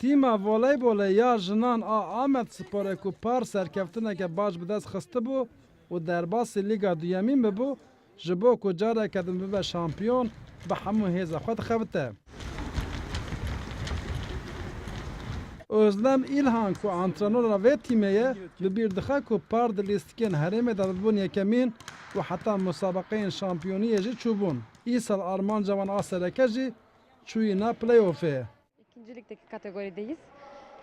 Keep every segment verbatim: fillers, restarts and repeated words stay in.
Tîma voleybolê ya jinan a Amed Sporê ku par serkeftineke baş bi dest xistibû û derbasî Lîga Duyemîn bibû, ji bo ku careke din bibe şampiyon, bi hemû hêza xwe dixebite. Özlem İlhan ku antrenora vê tîmê ye, bi bîr dixe ku par di lîstikên herêmê de dibûn yekemîn û heta musabeqeyên şampiyoniyê jî çûbûn. Îsal armanca wan a sereke jî çûyîna playoffê. İkinci ligdeki kategorideyiz.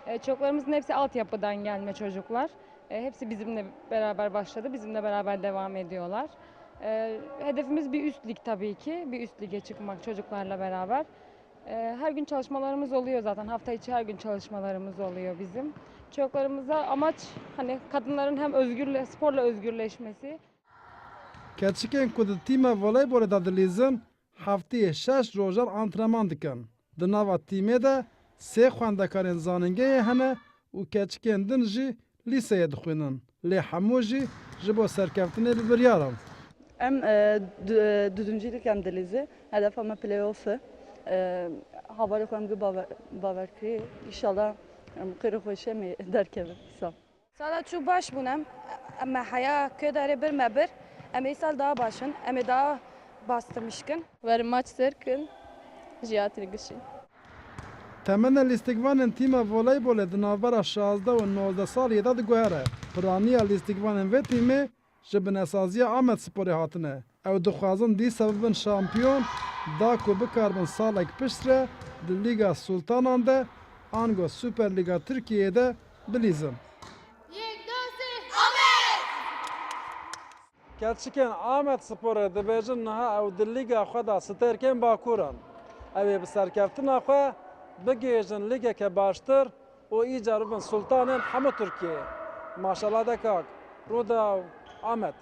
E, çocuklarımızın hepsi altyapıdan gelme çocuklar. E, hepsi bizimle beraber başladı, bizimle beraber devam ediyorlar. E, hedefimiz bir üst lig tabii ki, bir üst lige çıkmak çocuklarla beraber. E, her gün çalışmalarımız oluyor zaten, hafta içi her gün çalışmalarımız oluyor bizim. Çocuklarımıza amaç hani kadınların hem özgürle, sporla özgürleşmesi. Keçikên ku di tîma voleybolê de dilîzin, hefteyê şeş rojan antrenman dikin. Di nava tîmê de sê xwendekarên zanîngehê hene û keçikên din jî lîseyê dixwînin. Lê hemû jî ji bo serkeftinê bi biryar in. Em, e, du-, e, dördüncülük em dilîzî. Hedefa me playoff e. E, havalê xwe em gi baver, baver kirî. Înşallah em xêr û xweşê em ê derkevin. Sağ ol. Sala çû baş bûn em. Em me heya kê derê bir me bir. Em ê sal daha baş in. Em ê daha bastırmış kin. Werin maç ser kin. Ji ya tirgişî. Temene lîstikvanên tîma voleybolê di navbera şazdeh û nozdeh saliyê de diguhere. Piraniya lîstikvanên vê tîmê ji binesaziya Amed Sporê hatine. Ew dixwazin dîsa bibin şampiyon, da ku bikaribin salek piştre di Lîga Sultanan de ango Super Lîga Tirkiyeyê de bilîzin. Yek, du, sê, Amed! Keçikên Amed Sporê dibêjin niha ew di lîga xwe de sterkên Bakur in. Ew ê bi serkeftina xwe bigihîjin lîgeke baştir û îcar bibin sultanên hemû Tirkiyeyê. Maşallah de kak. Rûdaw Amed.